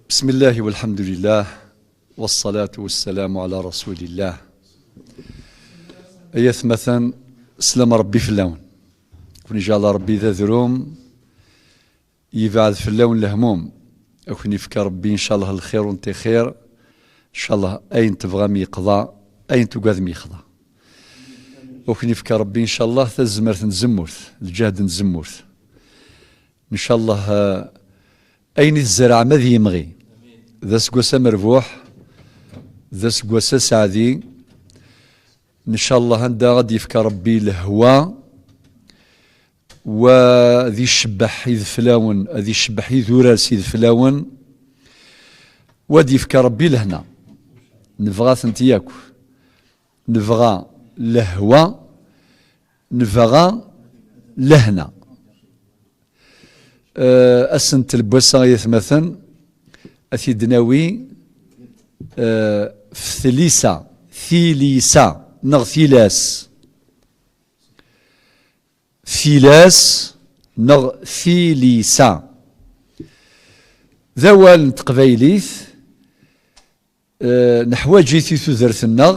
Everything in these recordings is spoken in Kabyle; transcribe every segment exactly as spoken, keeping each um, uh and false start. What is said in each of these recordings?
بسم الله والحمد لله والصلاة والسلام على رسول الله. Ay atmaten, slam Ṛebbi fell-awen. Ad ken-iǧɛel Ṛebbi d adrum, yebɛed fell-awen lehmum. Ad ken-ifk Ṛebbi, ncallah, lxir u n tixir. Ncallah, ayen tebɣam yeqḍa, ayen tugadem yexḍa. Ad ken-ifk Ṛebbi, ncallah, tazmert n tzemmurt, lǧehd n tzemmurt. Ncallah, eh, ayen i tzerɛem ad yimɣi. D aseggas amerbuḥ, d aseggas aseɛdi. Ncallah, anda ad yefk Ṛebbi lehwa, wa ad icebbeḥ ideflawen, ad icebbeḥ idurar s ideflawen, wa ad yefk Ṛebbi lehna. Nebɣa-tent yakk. Nebɣa lehwa, nebɣa lehna. Eh, asentel n wass-a, ay atmaten, ad t-id-nawi, eh, f tlisa, tilisa, neɣ tilas. Tilas, neɣ tilisa. D awal n teqbaylit, eh, neḥwaǧ-it i tudert-nneɣ,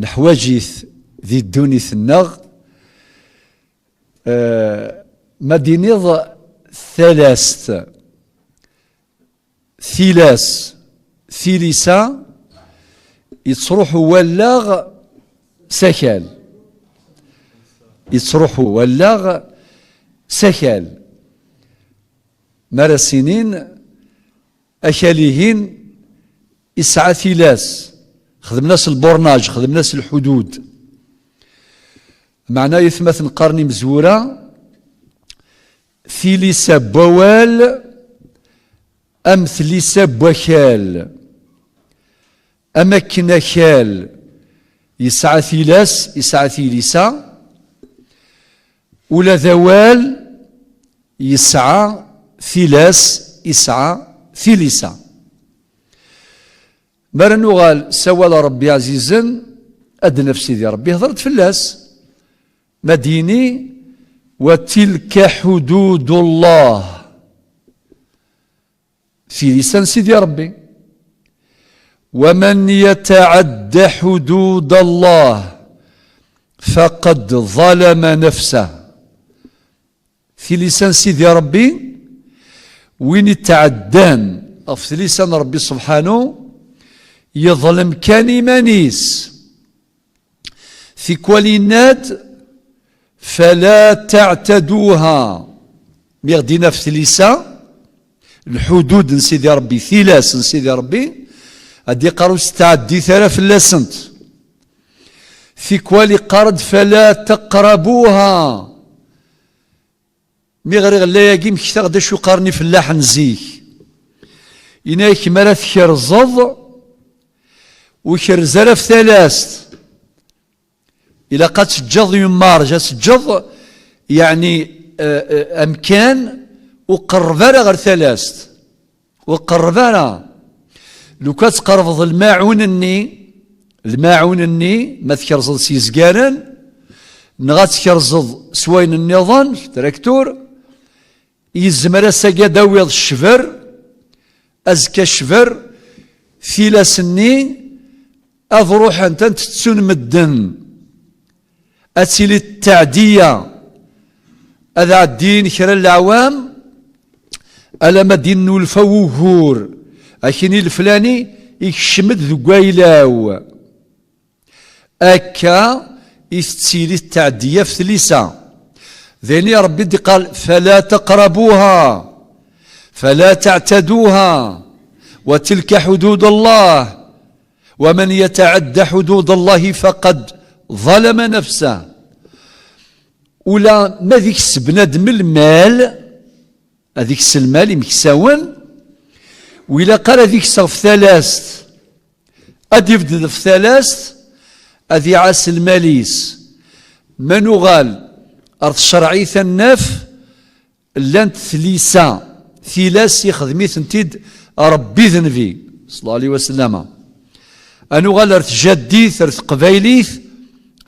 neḥwaǧ-it di ddunit-nneɣ. Eh, ma d-iniḍ talast, tilas, tilisa, yettruḥu wallaɣ s akal. Yettruḥu wallaɣ s akal. Mi ara s-inin, akal-ihin isɛa tilas, xedmen-as lburnaj, xedmen-as lḥudud. Meɛna, ay atmaten, qqaren imezwura, tilisa n wawal am tlisa n wakal. Am akken akal yesɛa tilas, yesɛa tilisa, ula d awal yesɛa tilas, yesɛa tilisa. Mi ara nuɣal s awal n Ṛebbi ɛzizen, ad naf Sidi Ṛebbi ihdeṛ-d fell-as. Ma d-yini: "Wa tilka ḥududullah." Tilisa n Sidi Ṛebbi. "Wa man yataɛadda ḥududallah faqad ḍalama nafsah." Tilisa n Sidi Ṛebbi, win itɛeddan ɣef tlisa n Ṛebbi subḥanu, yeḍlem kan iman-is. Tikwal yenna-d: "Fala taɛtaduha." Mi ɣ-d-yenna ɣef tlisa, lḥudud n Sidi Ṛebbi, tilas n Sidi Ṛebbi, ad d-iqqar: "Ur stɛeddit ara fell-asent." Tikwal iqqar-d: "Fala taqrabuha." Mi ɣriɣ laya-agi, mmektaɣ-d acu qqaren ifellaḥen zik. Yenna-yak, mi ara tkerzeḍ, ur kerrez ara ɣef talast. Ilaq ad teǧǧeḍ une marge, ad teǧǧeḍ, yeɛni, eh, eh, amkan, ur qerreb ara ɣer talast. Ur qerreb ara. Lukan tqerrbeḍ lmaɛun-nni, lmaɛun-nni, ma tkerzeḍ s yezgaren, neɣ ad tkerzeḍ s wayen nniḍen, traktur, yezmer ass-agi ad d-tawiḍ ccber, azekka ccber, tilas-nni ad ruḥent, ad tent-ttun medden. Ad tili ttaɛdiya, ad ɛeddin kra n leɛwam, alamma d-innulfa wugur, akin i leflani ikcem-d deg wayla-w. Akka i tettili ttaɛdiya ɣef tlisa. D ayen i Ṛebbi d-iqqar: "Fala taqrabuha, fala taɛtaduha, wa tilka ḥudud Allah, wa man yataɛadda ḥudud Allahi faqad ḍalama nafsah." Ula ma ad ikes bnadem lmal, ad ikes lmal imeksawen, ur ilaq ara ad ikes ɣef talast. Ad ibded ɣef talast, ad iɛas lmal-is. Ma nuɣal ɣer tcerɛit, ad naf llant tlisa, tilas ixdem-itent-id Ṛebbi d Nnbi, ṣalla Llahu ɛalayhi wa sallam. Ad nuɣal ar tjaddit, ar teqbaylit,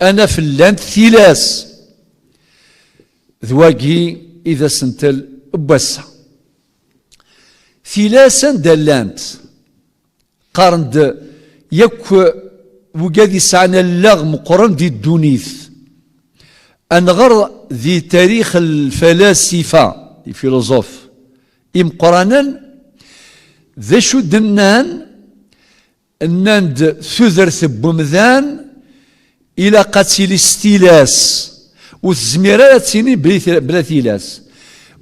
ad naf llant tilas. D wagi i d asentel n wass-a. Tilas anda llant? Qqaren-d yakk wigad yesɛan allaɣ meqqren di ddunit. Ad nɣer di tarix lfalasifa, les philosophes imeqqranen, d acu d-nnan? Nnan-d tudert n wemdan ilaq ad tili s tilas, ur tezmir ara ad tini bli-, bla tilas.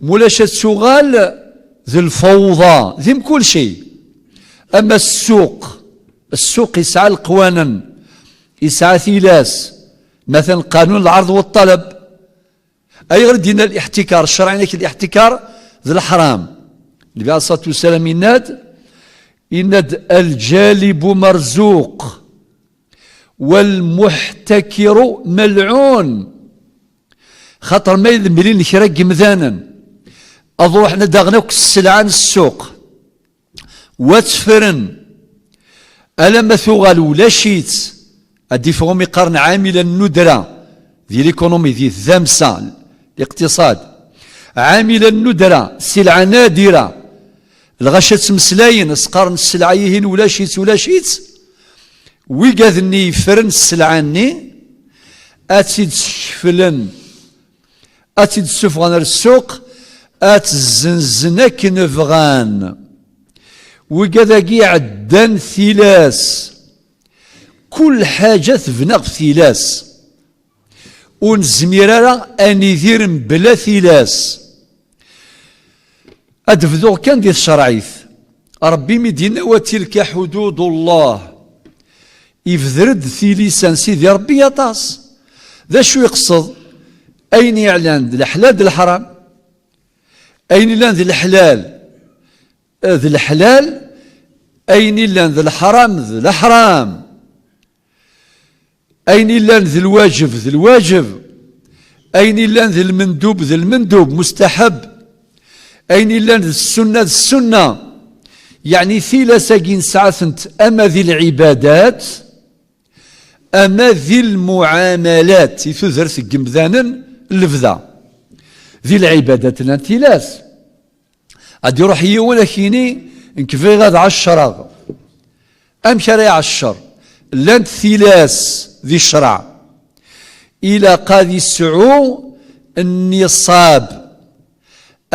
Mulac ad tuɣal d lfawḍa di mkul cay. Ama ssuq, ssuq yesɛa leqwanen, yesɛa tilas, matan qanun lɛerḍ wa ṭṭaleb. Ayɣer i d-yenna liḥtikar? Ccṛeɛ yenna-k liḥtikar d leḥram. Nnbi ɛalayhi ṣṣalatu wassalam yenna-d, yenna-d: "Alǧalibu merzuq, walmuḥtakiru melɛun." Xaṭer ma yella mlin kra n yemdanen, ad ruḥen ad d-aɣen akk sselɛa n ssuq, wa ttefren, alamma tuɣal ulac-itt, ad d-iffeɣ umi qqaren ɛamila n nudra, di l'économie, di tdamsa, liqtiṣad. Ɛamila n nudra, sselɛa nadira, lɣaci ad ttmeslayen, ad s-qqaren sselɛa-ihin ulac-itt, ulac-itt. Wigad-nni yeffren sselɛa-nni, ad tt-id-skeflen, ad tt-id-ssufɣen ar ssuq, ad tt-zzenzen akken bɣan. Wigad-agi ɛeddan tilas. Kul ḥaǧa tebna ɣef tilas. Ur nezmir ara ad nidir mebla tilas. Ad bduɣ kan di tcerɛit. Ṛebbi mi d-yenna: "Wa tilka ḥududullah." Ibder-d tilisa n Sidi Ṛebbi aṭas. D acu iqsed? Ayen yeɛlan d leḥlal d leḥram. Ayen illan d leḥlal, d leḥlal. Ayen illan d leḥram, d leḥram. Ayen illan d lwajeb, d lwajeb. Ayen illan d lmendub, d lmendub, mustaḥab. Ayen illan d ssunna, d ssunna. Yeɛni tilas-agi nesɛa-tent ama di lɛibadat, ama di lmuɛamalat, i tudert n yemdanen n lebda. Di lɛibadat llan tilas. Ad iruḥ yiwen ad k-yini: "Nekk bɣiɣ ad ɛeccreɣ." Amek ara iɛeccer? Llant tilas di ccreɛ. Ilaq ad isɛu nniṣab,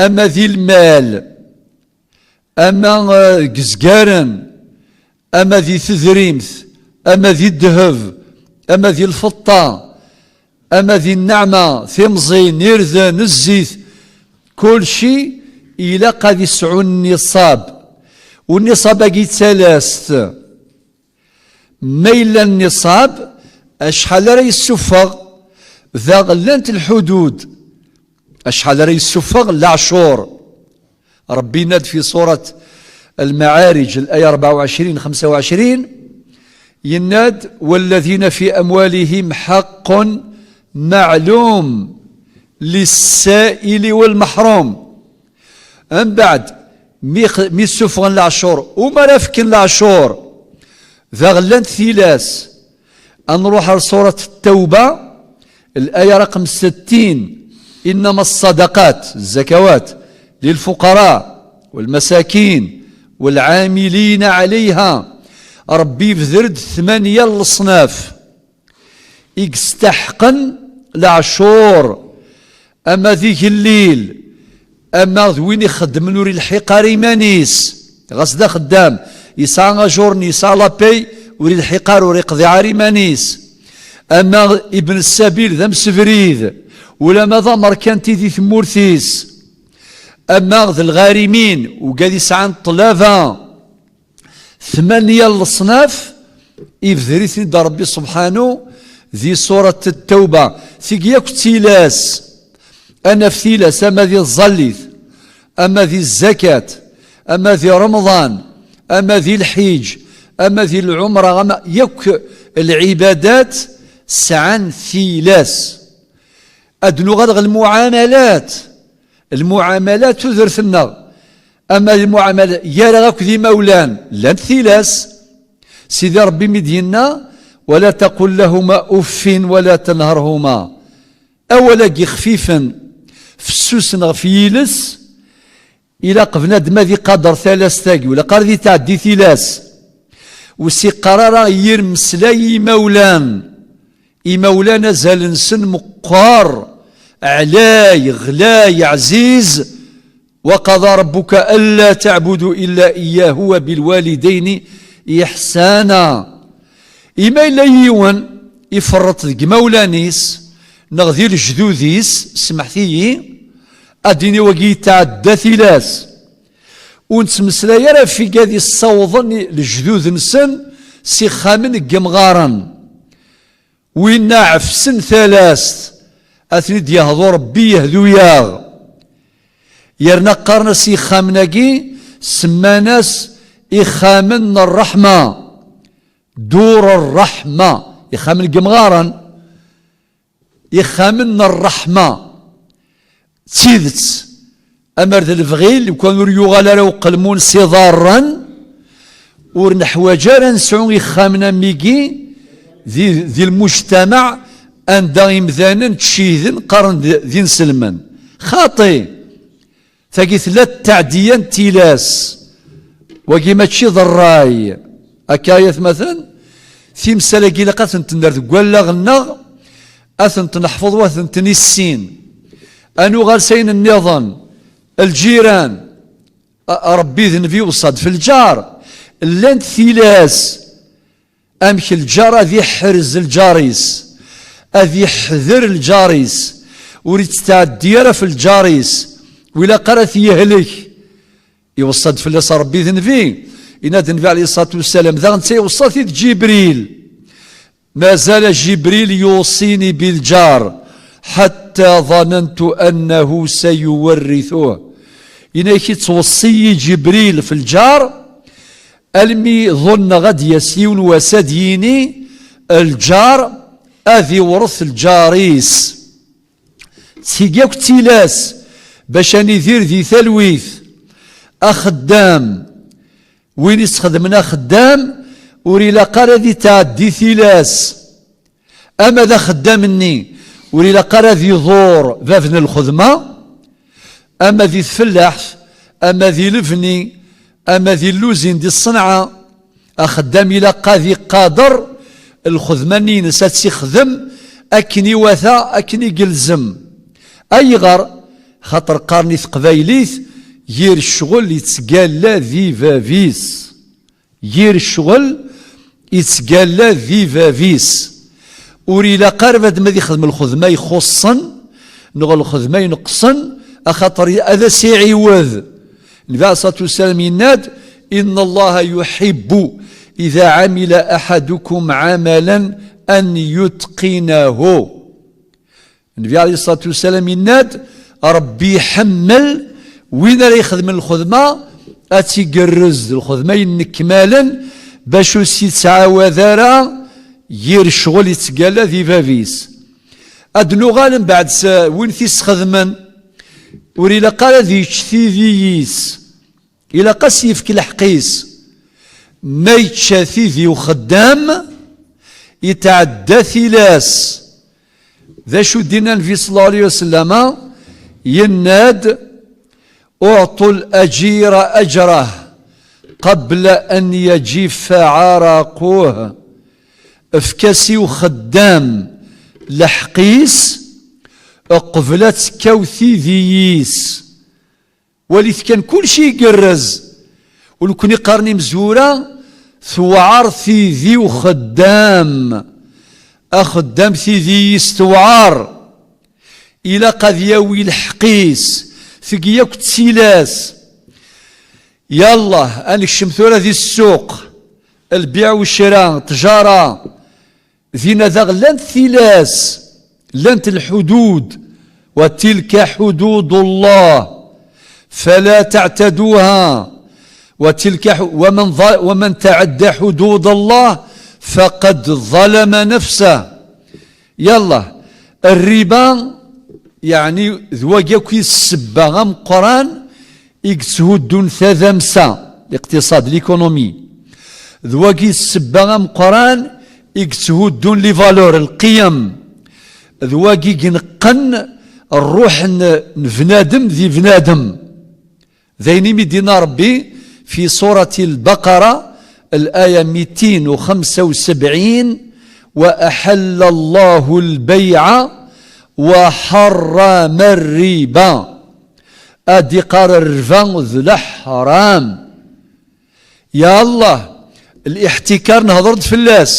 ama di lmal, ama, eh, deg izgaren, ama di tedrimt, ama di ddheb, ama di lfeṭṭa, ama di nneɛma, timẓin, irden, zzit, kulci ilaq ad isɛu nniṣab. U nniṣab-agi d talast. Ma yella nniṣab, acḥal ara yessuffeɣ? Daɣ llant lḥudud. Acḥal ara yessuffeɣ leɛcur? Ṛebbi yenna-d fi surat Lmaɛarij, laya rebɛa u ɛecrin, xemsa u ɛecrin, yenna-d: "Walladina fi amwalihim ḥaqqun maɛlum lissaili walmaḥrum." Mbeɛd, mi x-, mi ssufɣen leɛcur, umi ara fken leɛcur, daɣ llant tilas. Ad nruḥ ar surat Ttawba, laya raqem settin: "Innama ṣṣadaqat", zzakawat, "lilfuqara walmasakin walɛamilina ɛalayha." Ṛebbi yebder-d tmanya n leṣnaf i yestaḥqen leɛcur, ama d igellil, ama d win ixeddmen ur ilḥiq ara iman-is, ɣas d axeddam, yesɛa ajuṛ-nni, yesɛa la paie, ur ilḥiq ara, ur iqḍiɛ ara iman-is, ama ibn ssabil d amsebrid, ulama d amerkanti di tmurt-is, ama d lɣarimin, ugad yesɛan ṭṭlaba, tmanya n leṣnaf, ibder-iten-id Ṛebbi subḥanu di surat Ttawba. Tigi yakk d tilas, ad naf tilas ama di tẓallit, ama di zzakat, ama di Remḍan, ama di lḥiǧ, ama di lɛumra, ama yakk lɛibadat sɛan tilas. Ad nuɣal ɣer lmuɛamalat. Lmuɛamalat, tudert-nneɣ, ama lmuɛamalat gar-aɣ akked imawlan, llant tilas. Sidi Ṛebbi mi d-yenna: "Wala taqul lahuma uffin wala tanharhuma." Awal-agi xfifen, fessusen ɣef yiles, Ilaq bnadem ad iqader talast-agi, ur ilaq ara ad itɛeddi tilas. Ur s-iqqar ara yir mmeslay i imawlan. Imawlan azal-nsen meqqer, ɛlay, ɣlay, ɛziz. وقضى ربك ألا تعبدوا إلا إياه وبالوالدين إحسانا. Imi yella yiwen iferreṭ deg imawlan-is neɣ di lejdud-is, smeḥt-iyi, ad d-iniɣ wagi yetɛedda tilas. Ur nettmeslay ara ɣef wigad yessawḍen lejdud-nsen s ixxamen n yemɣaren. Winna ɛefsen talast, ad ten-id-yehdu Rebbi, yehdu-yaɣ. Yerna qqaren-as i ixxamen-agi, semman-as ixxamen n ṛṛeḥma, dur ṛṛeḥma, ixxamen n yemɣaren, ixxamen n ṛṛeḥma. D tidet, amer d lebɣi, lukan ur yuɣal ara uqelmun s iḍarren, ur neḥwaǧ ara ad nesɛu ixxamen am wigi di, di lmujtamaɛ anda imdanen ttcihden, qqaren d, d inselmen. Xaṭi, tagi tella d taɛdiya n tilas. Wagi mačči d ṛṛay. Akka ay atmaten, timsal-agi ilaq ad tent-nerr deg wallaɣ-nneɣ, ad tent-neḥfeḍ u ad tent-nissin. Ad nuɣal s ayen nniḍen, lǧiran, a-, Ṛebbi d Nnbi iweṣṣa-d f lǧar. Llant tilas, amek lǧar ad iḥrez lǧar-is, ad iḥder lǧar-is, ur ittɛeddi ara f lǧar-is, ur ilaq ara ad t-yehlek. Iweṣṣa-d fell-as Ṛebbi d Nnbi. Yenna-d Nnbi ɛalayhi ṣṣalatu wassalam, daɣ netta iweṣṣa-t-id Ǧibril. ما زال جبريل يوصيني بالجار حتى ظننت أنه سيورثه. Yenna-yak yettweṣṣi-yi Ǧibril f lǧar, almi ḍunneɣ ad d-yas yiwen wass ad d-yini lǧar ad iwṛet lǧar-is. Tigi akk d tilas bac ad nidir di talwit. Axeddam, win isxedmen axeddam, ur ilaq ara ad itɛeddi tilas. Ama d axeddam-nni, ur ilaq ara ad iḍur bab n lxedma, ama di tfellaḥt, ama di lebni, ama di lluzin, di ṣṣenɛa. Axeddam ilaq ad iqader lxedma-nni-ines, ad tt-ixdem akken iwata, akken i yelzem. Ayɣer? Xaṭer qqaren i teqbaylit, yir ccɣel ittgalla di bab-is. Yir ccɣel ittgalla di bab-is. Ur ilaq ara bnadem ad ixdem lxedma ixuṣṣen neɣ lxedma ineqṣen, axaṭer ad as-iɛiwed. Nnbi ɛalayhi ṣṣalatu wassalam yenna-d, إن الله يحب إذا عمل أحدكم عملا أن يتقنه. Nnbi ɛalayhi ṣṣalatu wassalam yenna-d, Ṛebbi iḥemmel win ara ixedmen lxedma ad tt-igerrez, d lxedma yennekmalen, bac ur s-yettɛawad ara yir ccɣel ittgalla di bab-is. Ad nuɣal mbeɛd s win t-isxedmen, ur ilaq ara ad yečč tidi-is, ilaq ad s-yefk lḥeqq-is. Ma yečča tidi uxeddam, yetɛedda tilas. D acu d-yenna Nnbi ṣella Llahu ɛalayhi wa sellama? Yenna-d, أعطوا الأجير أجره قبل أن يجف عرقه. Efk-as i uxeddam lḥeqq-is qbel ad tekkaw tidi-is. Walit kan, kulci igerrez. U nekkni qqaren imezwura, tewɛer tidi uxeddam. Axeddam tidi-is tewɛer. Ilaq ad yawi lḥeqq-is, tigi yakk d tilas. Yallah, ad nekcem tura di ssuq, lbiɛ u ccra, ttjara, dinna daɣ llant tilas, llant lḥudud. وتلك حدود الله فلا تعتدوها. وتلك ح-، ومن ظ-، ومن تعدى حدود الله فقد ظلم نفسه. Yallah, rriba, yeɛni d wagi akk i d ssebba ameqqran i yetthuddun tadamsa, liqtiṣad, l'économie. D wagi i d ssebba ameqqran i yetthuddun les valeurs, lqiyam. D wagi i ineqqen ṛṛuḥ n, n bnadem di bnadem. D ayen imi d-yenna Ṛebbi fi surati Lbaqara, laya mitin u xemsa u sebɛin: وأحل الله البيع وحرم الربا. Ad iqqar rrba d leḥram. Ya Allah, liḥtikar nehḍer-d fell-as.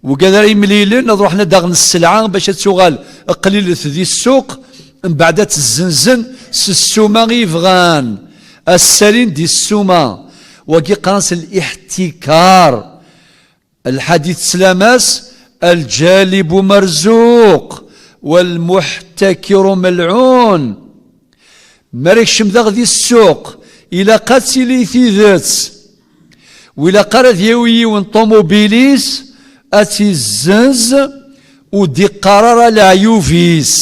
Wigad ara imlilen ad ruḥen ad d-aɣen sselɛa bac ad tuɣal qlilet di ssuq, mbeɛd ad tt-zzenzen s ssuma i bɣan, ad ssalin di ssuma. Wagi qqaren-as liḥtikar. Lḥadit teslam-as: الجالب مرزوق والمحتكر ملعون. Mi ara yekcem daɣ di ssuq, ilaq ad tili tidet. Ur ilaq ara ad yawi yiwen ṭumubil-is, ad tt-izzenz, ur d-iqqar ara leɛyub-is.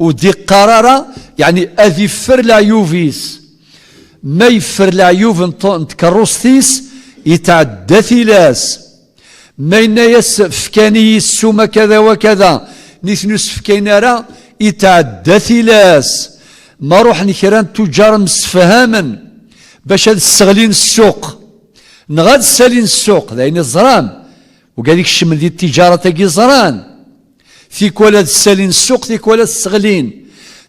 Ur d-iqqar ara, yeɛni ad iffer leɛyub-is. Ma yeffer leɛyub n ṭ-, n tkeṛṛust-is, yetɛedda tilas. Ma yenna-yas: "Fkan-iyi ssuma kada wa kada", nitni ur s-fkan ara, yetɛedda tilas. Ma ruḥen kra n tuǧar msefhamen bac ad sseɣlin ssuq, neɣ ad ssalin ssuq, d ayen i ẓran. Wigad ikecmen di ttiǧarat-agi ẓran. Tikwal ad ssalin ssuq, tikwal ad sseɣlin.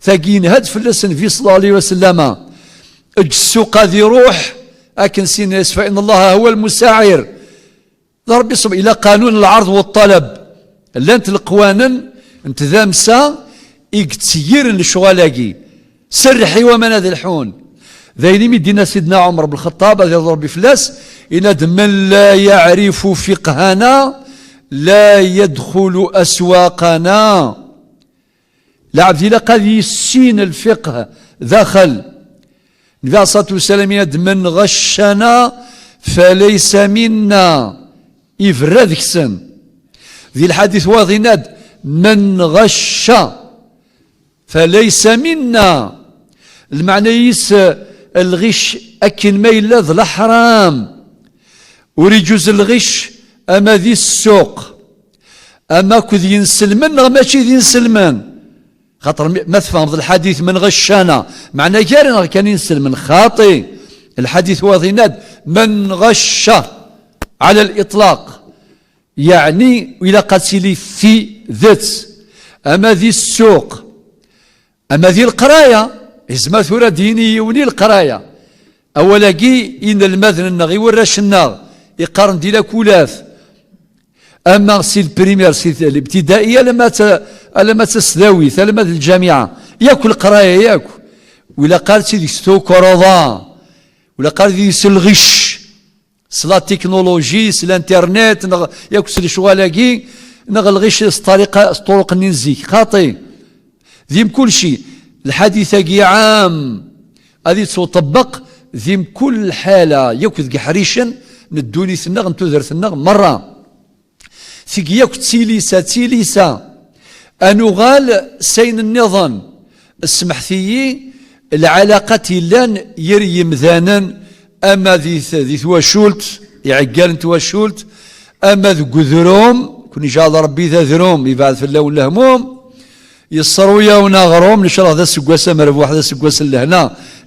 Tagi yenha-d fell-as Nnbi صلى الله عليه وسلم. Eǧǧ ssuq ad iruḥ, akken s yenna-yas: "فإن الله هو المساعر". D Ṛebbi sub-, ila qanun lɛerḍ wa ṭṭalab. Llant leqwanen n tdamsa i yetteyyiren lecɣal-agi. Serreḥ i waman ad lḥun. D ayen imi d-yenna Sidna Ɛumer ben Lxeṭṭab, ad iṛḍu Ṛebbi fell-as, yenna-d: "من لا يعرف فقهنا لا يدخل أسواقنا". Lɛebd ilaq ad yissin lfiqh daxel. Nnbi عليه الصلاة والسلام yenna-d: "من غشنا فليس منا". Iberra deg-sen. Di lḥadit wayeḍ yenna-d: "من غش فليس منا". Lmeɛna-is, lɣic akken ma yella d leḥram. Ur iǧuz lɣic ama di ssuq, ama akked yinselmen neɣ mačči d inselmen. Xaṭer mi, ma tfehmeḍ lḥadit: "من غشنا", meɛna gar-aneɣ kan inselmen, xaṭi. Lḥadit wayeḍ yenna-d: "من غش على الإطلاق". Yeɛni, ilaq ad tili tidet. Ama di ssuq, ama di leqraya, yezmer tura ad d-yini yiwen i leqraya. Awal-agi inelmaden-nneɣ, i warrac-nneɣ, iqqaren di lakulat, ama si lprimaire, si libtidaiya, alamma d ta-, alamma d tasdawit, alamma d lǧamiɛa, yakk leqraya, yakk. Ur ilaq ara ad tt-id-yessu tukerḍa, ur ilaq ara ad id-yessu lɣic. S la technologie, s l'internet, neɣ yakk s lecɣal-agi, neɣ lɣic s ṭṭariqa, s ṭṭuruq-nni n zik. Xaṭi. Di mkulci, lḥadit-agi ɛam, ad ittuṭebbeq di mkul lḥala, yakk deg iḥricen n ddunit-nneɣ, n tudert-nneɣ merra. Tigi yakk d tilisa, d tilisa. Ad nuɣal s ayen nniḍen. Smeḥt-iyi, lɛalaqat yellan ger yimdanen, ama di t-, di twacult, iɛeggalen n twacult, ama deg udrum, kun ijaɛel Ṛebbi d adrum, ibɛed fell-awen lehmum, yesserwi-yawen aɣrum, ncallah d aseggas amerbuḥ, d aseggas n lehna,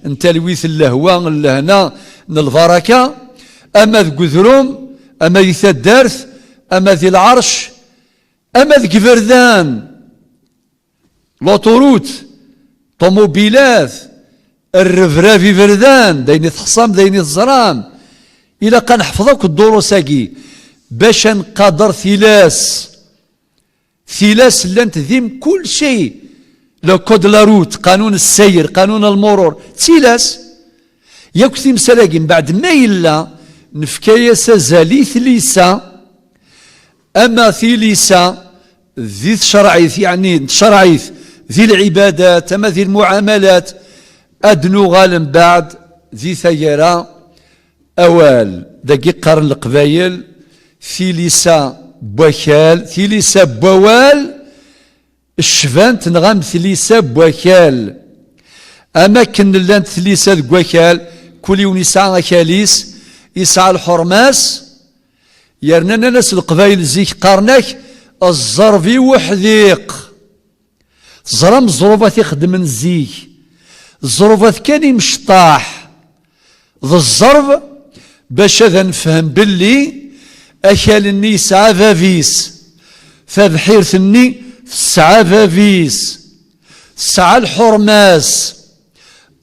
n talwit, n lehwa, n lehna, n lbaraka, ama deg udrum, ama di taddart, ama di lɛerc, ama deg iberdan, l'autoroute, ṭumubilat, rrebrab iberdan, d ayen i teḥṣam, d ayen i teẓram. Ilaq ad neḥfeḍ akk ddurus-agi bac ad nqader tilas. Tilas llant di mkul cay. Le code de la route, qanun ssayr, qanun lmurur, d tilas. Yakk timsal-agi, mbeɛd ma yella, nefka-yas azal i tlisa, ama tilisa di tcerɛit, yeɛni n tcerɛit, di lɛibadat, ama di lmuɛamalat, ad nuɣal mbeɛd di taggara. Awal, dagi qqaren Leqbayel, tilisa n wakal, tilisa n wawal, cbant neɣ am tlisa n wakal. Am akken llant tlisa deg wakal, kul yiwen yesɛa akal-is, yesɛa lḥurma-s, yerna nnan-as Leqbayel zik, qqaren-ak: "Ẓẓerb-iw uḥdiq." Teẓram ẓẓrubat ixeddmen zik, ẓẓrubat kan imecṭaḥ. D ẓẓerb, bac ad nefhem belli akal-nni yesɛa bab-is, tabḥirt-nni tesɛa bab-is, tesɛa lḥurma-s.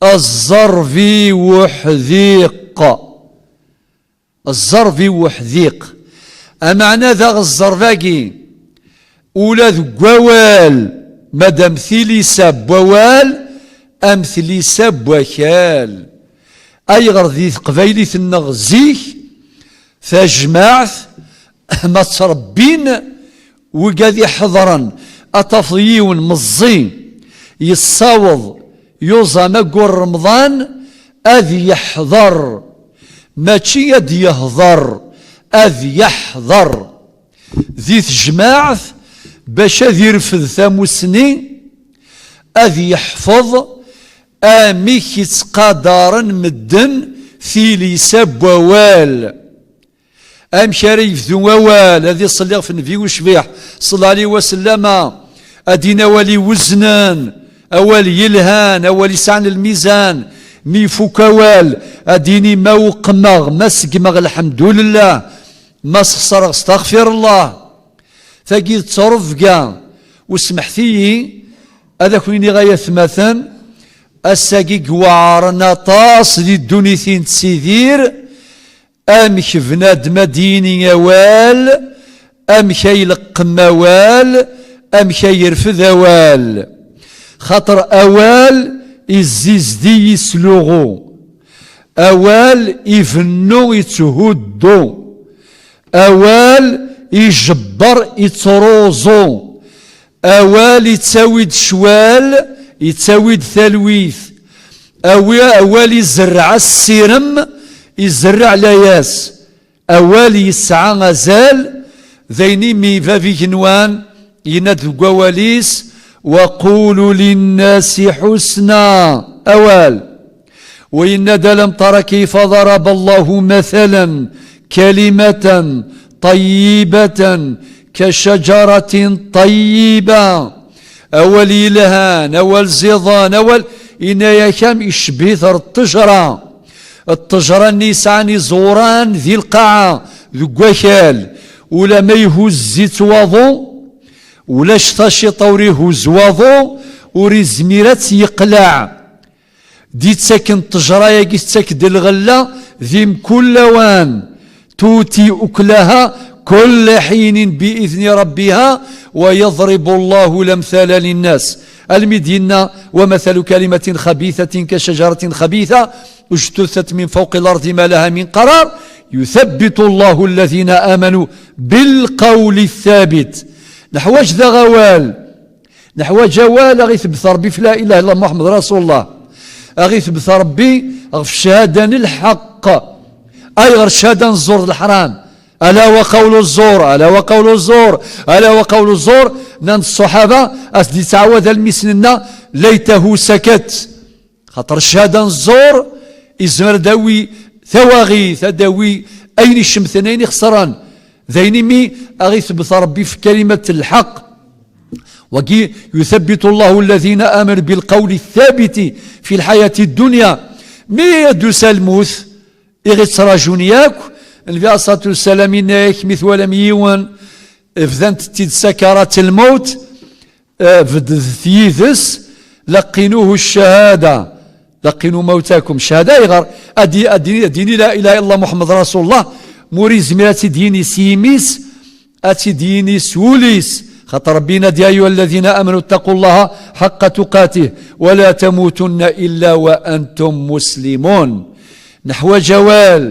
Ẓẓerb-iw uḥdiq. Ẓẓerb-iw uḥdiq. Ameɛna daɣ ẓẓerb-agi, ula deg wawal, madam tilisa n wawal, am tlisa n wakal. Ayɣer di teqbaylit-nneɣ zik, tajmaɛt, ma ttrebbin wigad iḥeḍren, ad tafeḍ yiwen meẓẓi yessaweḍ yuẓam aggur Remḍan ad yeḥḍer, mačči ad yehḍer, ad yeḥḍer di tejmaɛt bac ad irfed tamusni, ad yeḥfeḍ amek i ttqadaren medden tilisa n wawal. Amek ara yebdu awal, ad iṣelli ɣef nnbi ucbiḥ, ṣalla ɛlihi wa sellama, ad d-yini awal iweznen, awal yelhan, awal yesɛan lmizan. Mi ifuk awal, ad d-yini: ma weqmeɣ, ma seggmeɣ, lḥemdulillah, ma sxeṣreɣ, staɣfirullah. Tagi d ttrebga. U smeḥt-iyi, ad ak-iniɣ ay atmaten, ass-agi i iweɛren aṭas di ddunit i nettidir, amek bnadem ad d-yini awal, amek ay ileqqem awal, amek ay irfed awal. Xaṭer awal izzizdi, yesluɣu. Awal ibennu, yetthuddu. Awal ijebber, yettruẓu. Awal ittawi-d ccwal, ittawi-d talwit. Awi-, awal izerreɛ asirem, izerreɛ layas. Awal yesɛa azal, d ayen imi bab igenwan yenna-d deg wawal-is: "Waqulu linnasi ḥusna." Awal. Wa yenna-d: "Alam tara kayfa daraba Allahu mathalan kalimatan tayyibatan kacajaratin tayyiba." Awal yelhan, awal ziḍen, awal, yenna-yak-am icebh-it ar ṭṭejra. Ṭṭejra-nni yesɛan iẓuran di lqaɛa, deg wakal, ulamma ihuzz-itt waḍu, ulac taciṭa ur ihuzz waḍu, ur izmir ad tt-yeqleɛ. D-ittaken ṭṭejra-agi, tettak-d lɣella di mkul lawan. Tuti ukulaha kulla ḥinin bi idni rabbiha, wa yadribu Allahu lamthala linnas. Almi d-yenna: "Wa mathalu kalimatin khabithatin ka shajaratin khabitha, ujtuthat min fawqi lardi ma laha min qarar, yuthabbitu Allahu alladhina amanu bil qawli thabit." Neḥwaǧ daɣ awal. Neḥwaǧ awal, a ɣ-itebbet Ṛebbi f la ilaha illallah Muḥemmed Rasulullah. A ɣ-itebbet Ṛebbi ɣef cchada n lḥeqq. Ayɣer cchada n ẓẓur d leḥram? Ala wa qawlu ẓẓur, ala wa qawlu ẓẓur, ala wa qawlu ẓẓur. Nnan-d ṣṣuḥaba, a s-d-ittɛawad almi s-nenna: "Laytahu sakat." Xaṭer cchada n ẓẓur izmer ad d-awi tawaɣit, ad d-awi ayen icemten, ayen ixeṣren. D ayen imi a ɣ-itebbet Ṛebbi f kalimat n lḥeqq. Wagi, yuthabbitu Allahu alladhina amanu bil qawli thabiti fi lḥayati dunya. Mi ad d-tusa lmut, i ɣ-ittraǧun yakk, Nnbi alayhi ṣṣalatu wassalam yenna-yak: "Mi twalam yiwen, bdant-t-id sakarat lmut, eh, beddet yid-s, laqinuhu ccahada, laqinu mawtakum." Ccahada, ayɣer? Ad d-, ad d-yini, ad d-yini la ilaha illallah Muḥemmed Rasulullah, ma ur izmir ad tt-id-yini s yimi-s, ad tt-id-yini s wul-is. Xaṭer Ṛebbi yenna-d: "Ya ayyuha alladhina amanu ttaqu llaha ḥaqqa tuqatih, wa la tamutunna illa wa antum muslimun." Neḥwaǧ awal.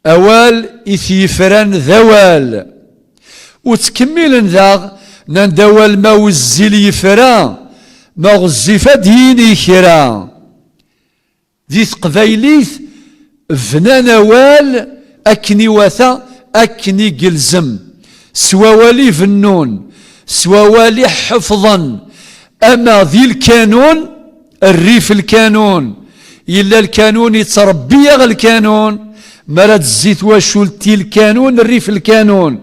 Awal i t-yefran d awal. Ur ttkemmilen daɣ, nnan-d: "Awal ma wezzil yefra, ma ɣezzif ad d-yini kra." Di teqbaylit, bnan awal akken iwata, akken i yelzem, s wawal i bennun, s wawal i ḥefḍen, ama di lkanun, rrif lkanun. Yella lkanun yettṛebbi-yaɣ lkanun. Mi ara d-tezzi twacult i lkanun, rrif lkanun.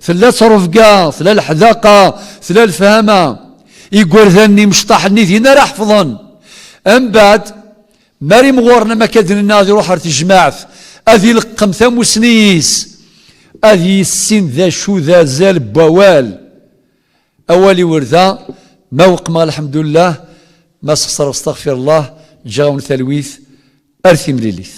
Tella ttṛebga, tella leḥdaqa, tella lefhama. Igerdan-nni imecṭaḥ-nni din ara ḥefḍen. Mbeɛd, Mari mɣuren am akka d-nenna ad iruḥ ɣer tejmaɛt, ad ileqqem tamusni-is, ad yissin d acu d azal n wawal. Awal iwerda, ma weqmeɣ lḥemdullah, ma sxeṣreɣ astaɣfirullah, ǧǧiɣ-awen talwit, ar timlilit.